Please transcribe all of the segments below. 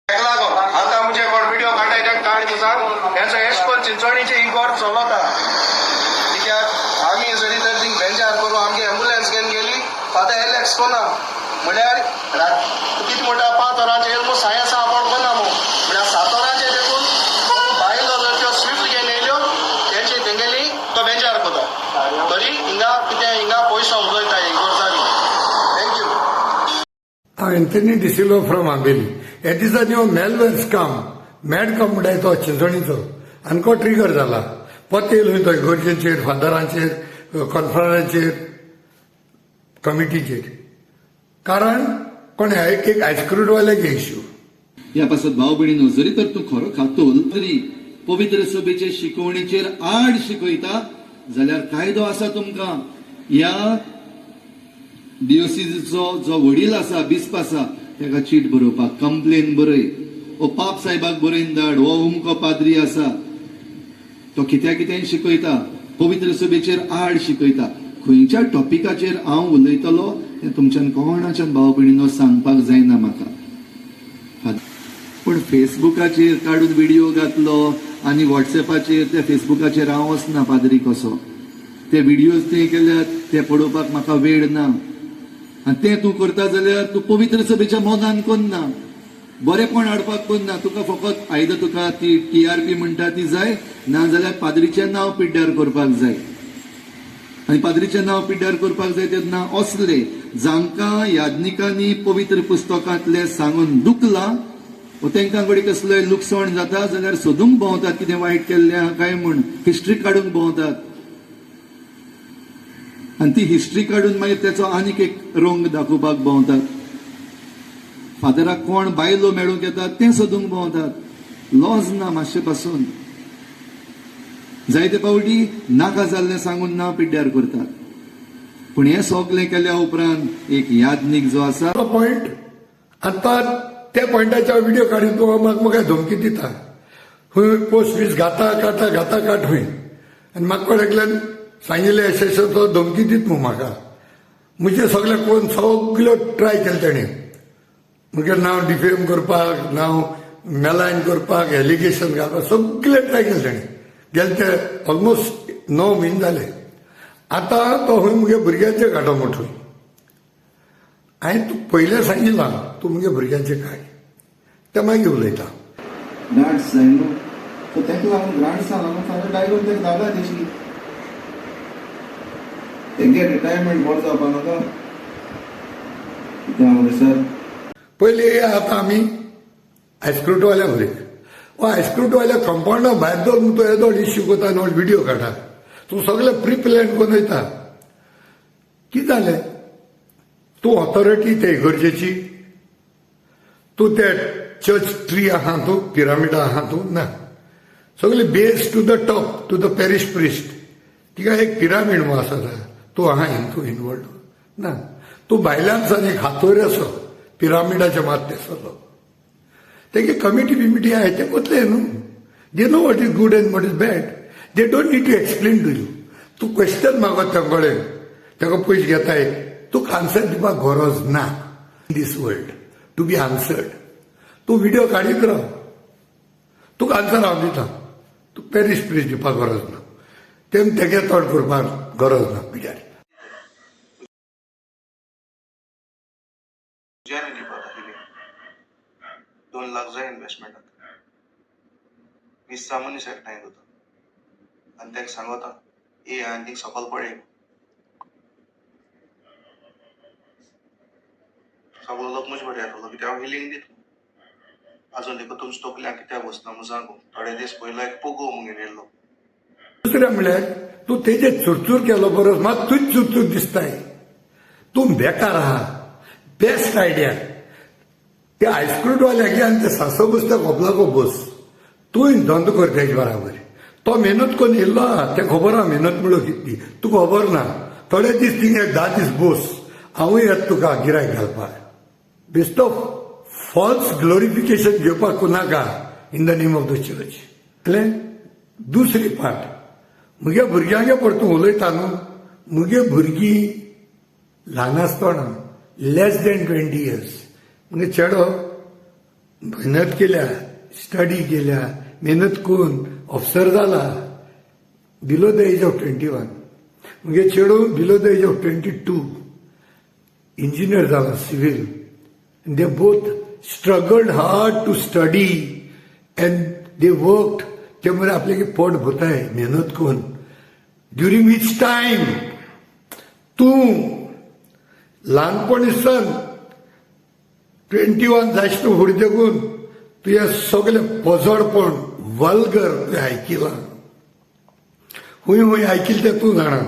तेका लागून आतां म्हणजे कोण व्हिडिओ काडटाय तेका काड सांग. हेचो एश कोन चिंचोणीचे इगोर्ज चलता, कित्याक आमी जरी तर थिंग बेंचार करून आमगे एम्बुलन्स घेवन गेली, फादर एलेक्स कोना म्हळ्यार कितें म्हणटा 5 वरांचेर येयल मू, साया आपोण कोना मू, म्हळ्यार 7 वरांचेर देखून बायलो जर त्यो स्विफ्ट घेवन येयल्यो तेंचे तेंगेली तो बेंचार कोता, तरी हिंगा कितें हिंगा पयसो उलयता इगोर्जांनी. Thank you. हांव एंथनी डिसिल्वा फ्रॉम आंबेली. हे दिसांनी हो मेलवेर स्काम मॅडकॉम म्हणटाय तो चिंचोणीचो आमको ट्रिगर जाला. परत येयलो तो इगोर्जेचेर, फादरांचेर, कॉन्फरन्साचेर, कमिटीचेर, कारण कोण एक आयस्क्रीमवाल्याचे इश्यू. ह्या पासत भाव भयणीनो, जरी तर तूं खरो खातोल तरी पवित्र सभेचे शिकवणीचेर आड शिकयता जाल्यार कायदो आसा तुमकां. ह्या डिओसीचो जो वडील आसा, बिस्प आसा, ताका चीट बरोवपाक, कंप्लेन बरय, ओ पाप साहेबाक बरयन धाड, हो उमको पाद्री आसा तो कित्या कितें शिकयता, पवित्र सभेचेर आड शिकयता. खंयच्या टॉपिकाचेर हांव उलयतलो तें तुमच्यान कोणाच्यान भाव भयणीनो सांगपाक जायना म्हाका. पूण फेसबुकाचेर काडून व्हिडिओ घातलो आनी वॉट्सएपाचेर, त्या फेसबुकाचेर हांव वचना पाद्री कसो, ते व्हिडियोज ते केल्यात ते पळोवपाक म्हाका वेळ ना. आनी तें तूं करता जाल्यार तूं पवित्र सभेच्या मनान कोन्ना, बरेंपण हाडपाक कोन्ना. तुका फकत आयदर तुका ती टीआरपी म्हणटा ती जाय, ना जाल्यार पाद्रीचें नांव पिड्ड्यार करपाक जाय. आनी पाद्रीचें नांव पिड्ड्यार करपाक जाय तेन्ना असले जांकां याज्ञिकांनी पवित्र पुस्तकांतलें सांगून दुखलां वो तांकां कडेन कसलोय लुकसाण जाता जाल्यार सोदूंक भोंवतात कितें वायट केल्लें आहा काय म्हूण, हिस्ट्री काडूंक भोंवतात. आनी ती हिस्ट्री काडून मागीर तेचो आनीक एक रंग दाखोवपाक भोंवतात. फादराक कोण बायलो मेळूंक येतात तें सोदूंक भोंवतात. लॉज ना मातशे पासून. जायते फावटी नाका जाल्लें सांगून नांव पिड्ड्यार करतात. पूण हें सगलें केल्या उपरांत एक याज्ञीक जो आसा तो पॉयंट आतां त्या पॉयंटाच्या व्हिडिओ काडून तूं म्हाका म्हाका धमकी दिता, खंय पोस्ट बीस घाता काटा घाता काट खंय, आनी म्हाका कोण एकल्यान सांगिल्लें अशें अशें तो धमकी दित मू म्हाका. म्हजें सगळें कोण सगळ्यो ट्राय केलें तेणें, म्हगेलें नांव डिफेम करपाक, नांव मेलायन करपाक, एलिगेशन घालपाक सगळें ट्राय केलें तेणें. गेले ते ऑलमोस्ट 9 म्हयने जाले. आतां तो खंय म्हगे भुरग्यांचे काडो मोठो. हांवें तूं पयलें सांगिलां तूं म्हगे भुरग्यांचे काड, ते मागीर उलयता. ग्रांट्स जाय न्हू, सो ताका लागून ग्रांट्सां लागून फाल्यां डायगोन ताका धाडला तेशी तेंगे रिटायरमेंट बरो जावपा नाका कितें हांव सर. पयलीं आतां आमी आयस्क्रीटवाल्या उलयत, हो आयस्क्रीटवाल्या कंपावंडा भायर दवर तो येदोळ इश्यू करता आनी व्हिडिओ काडटा, तूं सगळें प्री प्लॅन करून वयता. कितें जालें, तूं ऑथॉरिटी ते इगर्जेची, तूं ते चर्च ट्री आहा, तूं पिरामिडा आहा, तूं ना सगळे base to the top to the parish priest, तिका एक पिरामीड म्हूण आसा, तूं आहा तूं इनवॉल्ड ना, तूं भायल्यान सान एक हातोरी असो पिरामिडाच्या मात सगळो. तेगे कमिटी बिमिटी आहा ते कोतले न्हू, they know what is good and what is bad, they don't need to explain to you. तूं क्वेश्चन मागत तांचे कडेन, ताका पयशे घेताय, तुका आन्सर दिवपाक गरज ना. In this world to be answered. तूं व्हिडिओ काडीत राव, तुका आन्सर हांव दिता, तूं पॅरीश प्रिस्ट दिवपाक गरज ना, तेम तेगे तोड करपाक गरज ना पिड्यार. 2 लाख जाय इन्वेस्टमेंटाक, मिस्सा मनीस एकठांय करता आनी ताका सांगता ए आनी थिंग सकयल पळय, सगळो लोक म्हजे बरे येतलो कित्याक हांव हिलींग दिता. आजून देखून तुमच्या तकल्याक कित्याक बसना म्हूण सांगू, थोडे दीस पयलो एक पोगो मुगेर येयल्लो. दुसरें म्हणल्यार तूं तेजे चुरचूर केलो बरोबर मात तूंच चुरचूर दिसताय, तूं बेकार आहा. बेस्ट आयडिया ते आयस्क्रीमवाल्याक आनी ते सासो बसता कोपलाको बस, तूंय धंदो कर तेजे बराबर. तो मेहनत करून येयल्लो आहा, तें खबर आहा मेहनत म्हणलो कितली, तुका खबर ना. थोडे दीस थिंग एक 10 दीस बस, हांवूय येता तुका गिरायक घालपाक. बेश्टो फॉल्स ग्लोरिफिकेशन घेवपाक नाका in the name of the church. कळ्ळें? दुसरी पार्ट म्हगे भुरग्यांगे परतून उलयता न्हू, म्हगे भुरगीं ल्हान आसतना लेस देन 20 इयर्स, म्हगे चेडो मेहनत केल्या, स्टडी केल्या, मेहनत करून ऑफिसर जाला below the age of 21. मुगे चेडूं below the age of 22 engineer जाला civil. They both struggled hard to study and they worked. ते मरे आपल्याक पोट भरताय मेहनत करून. ड्युरींग which time तूं ल्हानपणीसान 21 जायत फुडें देखून तुवें सगळें पोजडपण, वल्गर तुवें आयकिलां. हुंय हुंय आयकिलें तें तूं जाणा.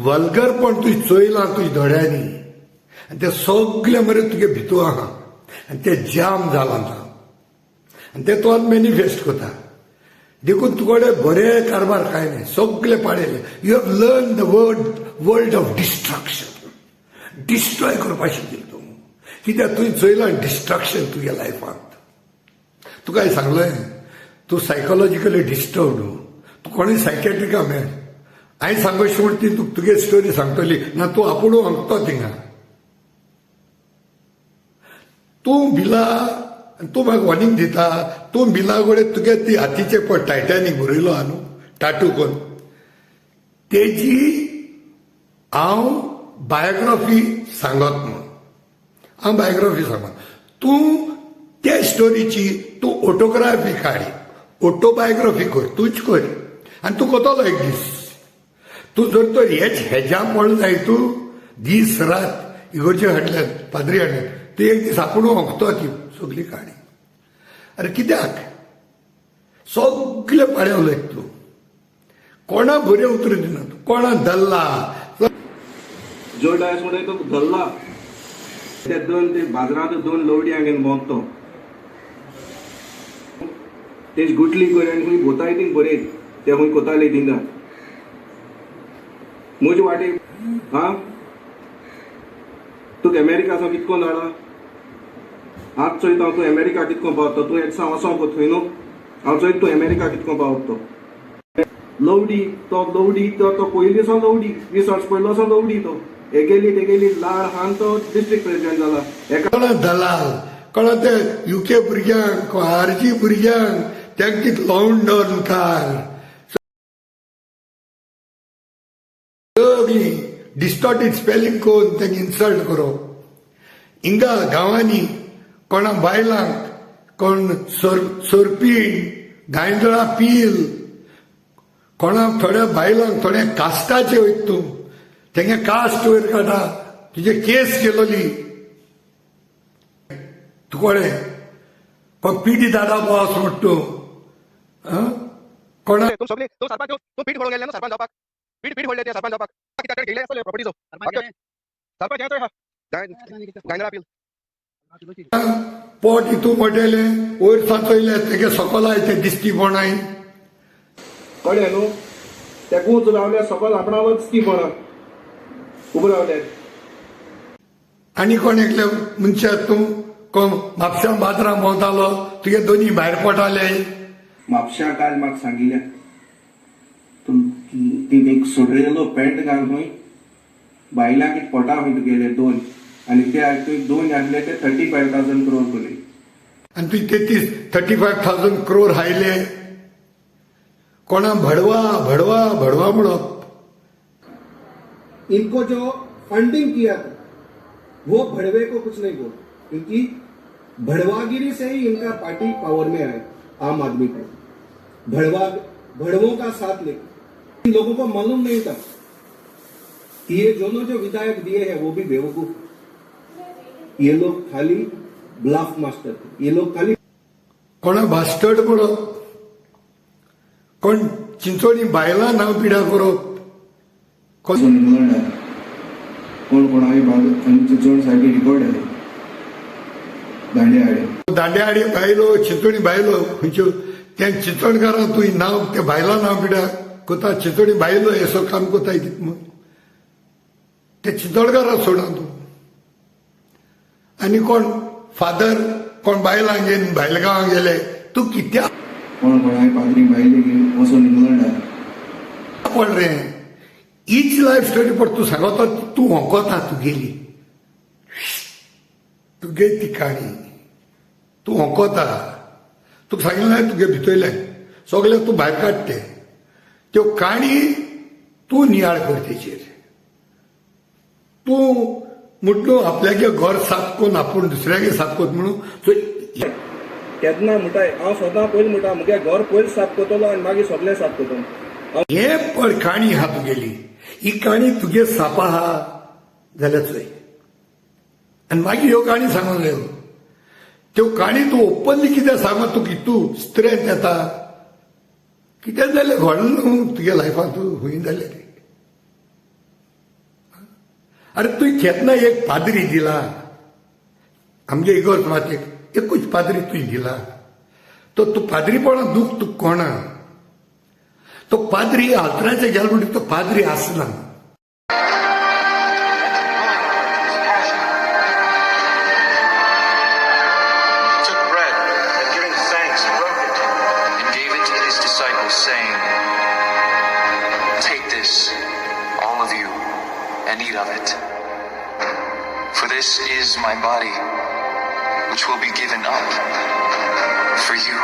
वल्गरपण तुवें चोयलां तुज्या दोळ्यांनी आनी तें सगळें मरे तुगे भितूर आहा आनी तें जाम जालां आतां आनी तें तूं आतां मॅनिफेस्ट करता. देखून तुकडे बरे कारभार कांय न्हय, सगळे पाडेले. You have learn the world of destruction. Destroy करपाक शिकिल तूं, कित्याक तुवें चोयलां डिस्ट्रक्शन तुज्या लायफांत. तुका हांवें सांगलें, तूं सायकोलॉजिकली डिस्टर्बड. तूं कोणूय सायकेट्रिका मेळ. हांवें सांगशी म्हण ती तुगे स्टोरी सांगतली ना, तूं आपूण अंकतो थिंगा. तूं भिला, तूं म्हाका वॉर्निंग दिता. तूं भिला कडेन तुगे ती हातीचे पळय टायटॅनीक बरयलो आहा न्हू टाटू करून, तेजी हांव बायोग्राफी सांगत म्हूण. हांव बायोग्राफी सांगत, तूं ते स्टोरीची तूं ऑटोग्राफी काड, ऑटोबायोग्राफी कर, तूंच कर आनी तूं कोतलो एक दीस. तूं जर तर हेच हेज्या पडलो जाय, तूं दीस रात इगोर्जे हाडल्यात, पाद्री हाडल्यात, तूं एक दीस आपूण ओंकतो ती सगली काणी. अरे कित्याक सगळे पाडे उलयत तूं? कोणा बरें उतर दिना तूं, कोणा दल्ला. जो डायस म्हणून तो धरला ते दोन ते बाजारांत दोन लवडी हांगेन भोंवतो तो तेज गुटली कर आनी खंय भोताय थिंग बरें ते खंय कोताले थिंगा म्हजे वाटे. हा, तुका अमेरिका सावन कितको धाडा आज चोयता हांव, तूं अमेरिका कितको पावता. तूं एक सावन वचोंक थंय न्हू, हांव चोयता तूं अमेरिका कितको पावता. तो लवडी, तो लवडी, तो तो पयलीं सावन लवडी, 20 वर्स पयलो सावन लवडी. तो एगेली तेगेली लाड खान तो डिस्ट्रिक्ट प्रेसिडेंट जाला एका. कोणा दलाल, कोणा ते युके भुरग्यांक, आरजी भुरग्यांक तांकां लॉन्डन कार, सगळीं डिस्टॉर्टेड स्पेलिंग करून तांकां इन्सल्ट करप. हिंगा गांवांनी कोणा बायलांक कोण सोरपीण, गांयदोळा पील, कोणा थोड्या बायलांक थोड्या कास्टाचे वयता तूं, तेंगे कास्ट वयर काडटा. तुजे केस केलोली तूं कोणें कोण पिडी दादा बॉस म्हणटा तूं कोणा तूं सगळे तूं सरपंच, तूं पीठ फोडूंक गेल्ले न्हू सरपंच जावपाक. पीठ पीठ फोडले ते सरपंच जावपाक कित्याक घेयले आसतले प्रॉपर्टीचो सरपंच हें चोय हा गायंदोळा पील. पोट हितू मोटेलें वयर सांचयलें, तेगे सकल ते दिसतीपणाय. कळ्ळें न्हू? ते गूंच रावले सकल, आपणालोच ती पणा उबो रावले. आनी कोण एकले मनशा तूं कोण म्हापशां बाजारां भोंवतालो, तुगे दोनी भायर पडटाले. म्हापश्या काल म्हाका सांगिल्लें तूं ती एक सोडलेलो पॅन्ट घाल खंय बायलां कितें पोटा खंय तुगेले दोन आनी ते तुवें दोन आसले ते 35,000 क्रोर कोले. आनी तुवें 33 35,000 क्रोर हायले. कोणा भडवा भडवा भडवा म्हणप. इनको जो फंडिंग किया था वो भड़वे को कुछ नहीं बोला, क्योंकि भड़वागिरी से ही इनका पार्टी पावर में आए, आम आदमी पार्टी भड़वा भड़वों का साथ लेकर। इन लोगों को मालूम नहीं था कि ये दोनों जो विधायक दिए हैं वो भी बेवकूफ। ये लोग खाली ब्लफ मास्टर थे, ये लोग खाली कोणा बास्टर्ड म्हणप, कोण चिंचोणी बायलां नांव पिडा करप, कोण इंग्लंडाक कोण कोणाय बाजू आनी चिंचवण सारकी रिकॉर्ड आहे दांडे आडे. दांड्याआडी बायलो, चिंचोणी बायलो खंयच्यो त्या चिंचोणकारां तूं नांव त्या बायलां नांव पिडा कोता. चिंचोणी बायलो हेसो काम कोताय कितें म्हूण ते चिंचोणकारां सोडा तूं. आनी कोण फादर कोण बायलां घेवन भायल गांवां गेले, तूं कित्याक कोण कोणाय पाद्री बायले घेवन वचोन इंग्लंडाक. पड रे हीच लायफ स्टोरी पण तूं सांगता, तूं होंकता तुगेली तुगे ती काणी. तूं होंकोता. तुका सांगिल्लें ना तुगे भितरलें सगळें तूं भायर काडटे त्यो काणी तूं नियाळ कर तेचेर. तूं म्हटलो आपल्यागे घर साफ करून आपूण दुसऱ्यागे साफ करत म्हणून. केन्ना म्हणटाय हांव सदां पयलीं म्हणटा, मुगे घर पयलीं साफ करतलो आनी मागीर सगळें साफ करतलो. हे पण काणी आहा तुगेली, ही काणी तुगे साप आहा जाल्यार चोय आनी मागीर ह्यो काणी सांगूंक जायो. त्यो काणी तूं ओपनली कितें सांगत, तुका तूं स्ट्रेंथ येता. कितें जालें घडलें न्हू तुगे लायफान, तूं खंय जालें. अरे तुवें केन्ना एक पाद्री दिला आमगे इगोर्ज मातयेक, एकूच पाद्री तुवें दिला. तो तूं पाद्रीपणा दूख तुका कोणा तो पाद्री आल्तराचे गेलो म्हणटकीर तो पाद्री आसना. Took bread and giving thanks, broke it and gave it to his disciples, saying, "Take this, all of you, and eat of it. For this is my body, which will be given up for you."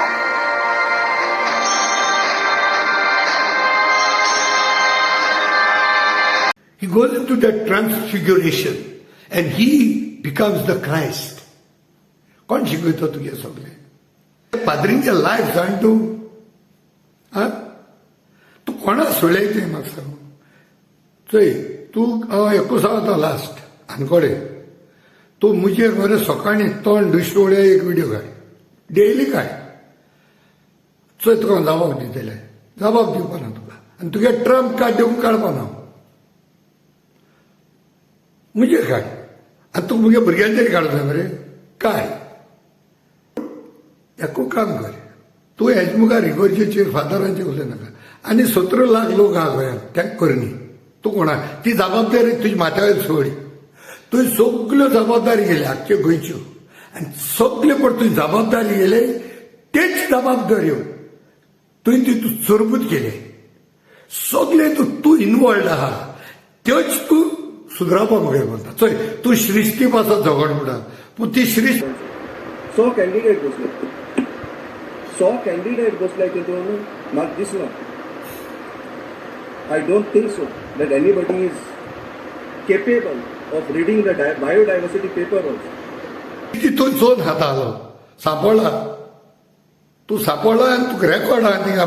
He goes into that transfiguration and he becomes the Christ. कोण शिकयता तुगे सगळे पाद्रींचे life जाण तूं? आं, तूं कोणा सोडय म्हाका सांग. चोय तूं, हांव एकूच सांगता लास्ट आनकोडे, तूं मुजेर मरे सकाळीं तोंड दुसरे एक विडियो काड, डेली काड. चोय तुका हांव जबाब दितलें, जबाब दिवपा ना तुका आनी तुगे ट्रम्प कार्ड दिवंक काडपा ना. मुजेर काड आनी तुका मुगे भुरग्यांचेर काडता मरे काय. एकू काम कर तूं, हेज मुखार इगोर्जेचेर फादरांचेर उलय नाका. आनी 17 लाख लोक आहा गोंयांत, तांकां करनी तूं कोणा ती जबाबदारी तुजी माथ्यावयर सोड. तुवें सगल्यो जबाबदारी गेली आख्ख्यो गोंयच्यो आनी सगळे पण तुवें जबाबदारी गेले, तेच जबाबदाऱ्यो तुवें ती तूं चरबूत केले. सगळे तूं तूं इनवॉल्ड आहा, त्योच तूं सुदरावपा मुगे म्हणटा. चोय तूं श्रिश्टी पासत झगड म्हणटा, पूण ती श्रिश्टी 100 कॅन्डिडेट बसले, 100 कॅन्डिडेट बसले तितून म्हाका दिसना, I don't think so that anybody is capable of reading the biodiversity paper also. तितून चोन खाता आलो सांपडला, तूं सांपडला आनी तुका रेकॉर्ड आहा थिंगा,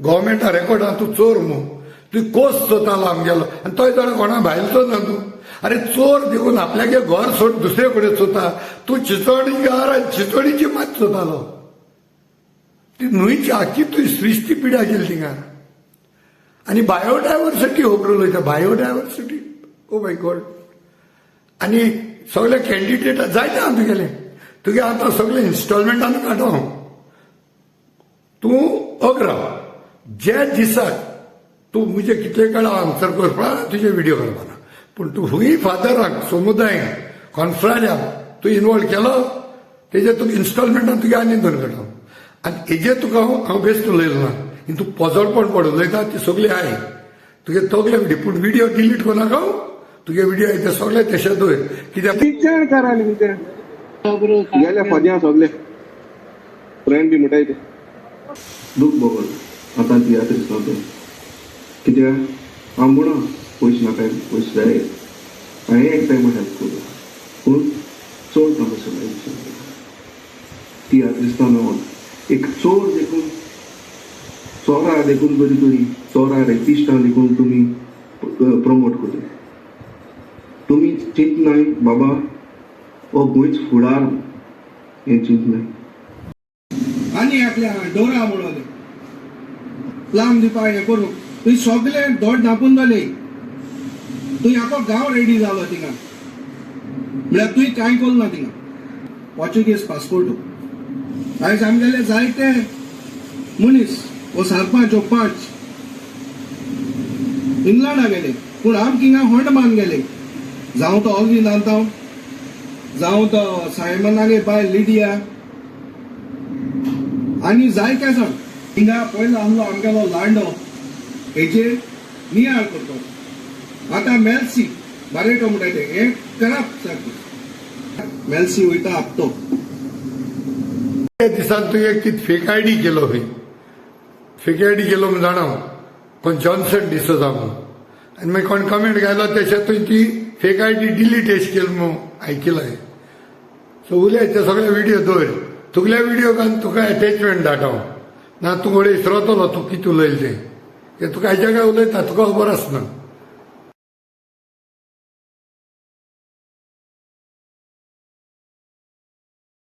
गोवोरमेंटा रेकॉर्ड आहा, तूं चोर मू. तूं कोस चोतालो आमगेलो आनी तोय जाणा कोणा भायलचो ना तूं. अरे चोर देखून आपल्यागे घर सोड दुसरे कडेन चोता. तूं चिंचोणीकार आनी चिंचोणीची मात चोतालो. ती न्हंयची आख्खी तुजी सृश्टी पिड्या गेली थिंगा. आनी बायोडायवर्सिटी खबर उलयता, बायोडायवर्सिटी, ओ my God. आनी सगळे कॅन्डिडेट जायते आहा तुगेले, तुगे आतां सगळे इन्स्टॉलमेंटान काडो हांव. तूं अग्राव ज्या दिसाक तूं मुजे कितले कडेन आन्सर करपा तुजे विडियो करपाना, पूण तूं हुंय फादराक समुदायांक कॉन्फ्राड्याक तूं इनवॉल्व केलो तेजे तुका इन्स्टॉलमेंटान तुगे आनी दोन काडो. आनी हेजेर तुका हांव हांव बेस्ट उलयलो ना. तूं पोजडपण पड उलयता ती सगळी आहाय तुगे तगले विडियो, पूण विडियो डिलीट करनाका. हांव तुगे विडियो ते सगळे तशें दवर कित्याक विचार करायला विचार गेले फज्या सगळे फ्रेंड बी म्हणटाय ते दूख भोगल आतां तियात्रीस जाता. कित्याक हांव म्हणा पयशे नाका, पयशे जाय, हांवें एक टायम हेल्प करूं, पूण चड तामसो तियात्रिस्तां एक चोर देखून, चोरा देखून बरी तरी चोरा रेपिस्टां देखून तुमी प्रमोट करता. तुमी चिंतनाय बाबा हो गोंयच फुडार हें चिंतनाय. आनी एकल्या डोरा म्हणून प्लान दिवपा हें करूं तुवें सगळे दोड धांपून जाले. तुवें आखो गांव रेडी जालो थिंगा, म्हळ्यार तुवें कांय करूं ना थिंगा. पोर्चुगीज पासपोर्ट आयज आमगेले जायते मनीस हो सरपंच हो पंच इंग्लंडा गेले, पूण आम थिंगा होंड मान गेले. जावं तो ऑलवीन आंतांव, जावं तो सायमनागे बायल लिडिया आनी जायते जाण हिंगा. पयलो आहलो आमगेलो लांडो, हेजेर नियाळ करतो. आतां मेल्सी बारेटो म्हणटा ते हे करप सारकें. मेल्सी वयता हप्तो. त्या दिसान तूं एक कित फेक आयडी केलो खंय, फेक आयडी केलो म्हूण जाणा हांव, कोण जॉन्सन डिसोजा म्हूण, आनी मागीर कोण कमेंट घालो तेच्या तुवें ती फेक आयडी डिलीट एश केली म्हूण आयकिलां. सो उलय, ते सगळे व्हिडिओ दवर, तुगल्या व्हिडिओ घालून तुका एटॅचमेंट धाड हांव, ना तूं घडये विसरतलो तूं कितें उलयलें तें. तुका हाज्या काय उलयता तुका खबर आसना.